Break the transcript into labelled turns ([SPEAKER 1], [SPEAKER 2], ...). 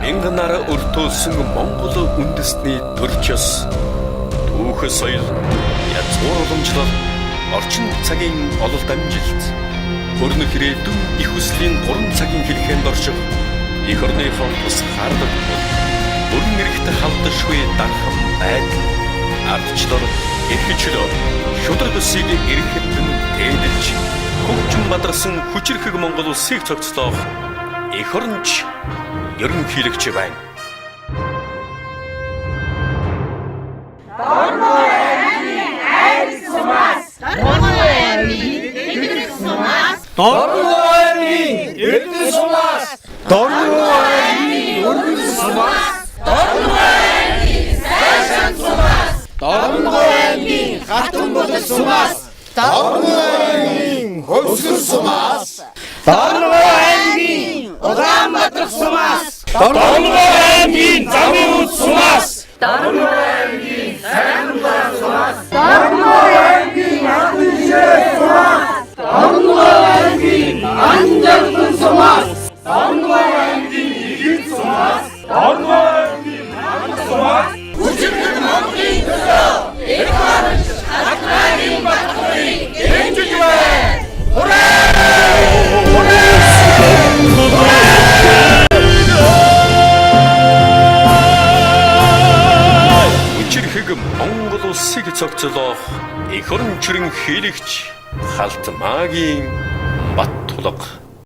[SPEAKER 1] Мянганаар өртөөсөн Монгол үндэстний төрч ёс, түүх соёл, язгуур уламжлал, орчин цагийн ололт амжилт, хөрнөх ирээдүйн их услийн 3 цагийн хэлхэнд орших эх орныхоо тусгаарлаг бол бүрэн эрхт халдашгүй дархан байдал, ардчлал, эрхчлөө, шударга ёсыг эрхэндэн тээлж, хөгжин бадарсан хүчирхэг Монгол улсыг цогцлоох эх оронч ерөнхийлөгч байна.
[SPEAKER 2] Дорногов аймгийн Эрдэнэ сумаас, Дорногов аймгийн Өргөн сумаас, Дорногов аймгийн Сайшан сумаас, Дорногов аймгийн Гатанболог сумаас, Дорногов аймгийн Хөвсгөл сумаас, Дорногов аймгийн Улаанбаатар сумаас, Дорногов аймгийн Замын үд сумаас,
[SPEAKER 3] Дорногов аймгийн Алтан сумаас,
[SPEAKER 2] Дорногов аймгийн Анжардан сумаас, Дорногов аймгийн Игэл сумаас, Дорногов аймгийн Манган сумаас, Хүчирхэг Монголын төлөө эх оронч Хатмаагийн Батхурыг дэмжиж байна.
[SPEAKER 1] Хүчирхэг Монгол улсыг цогцлоох эх орон ерөнхийлөгч Халтмаагийн Баттулга.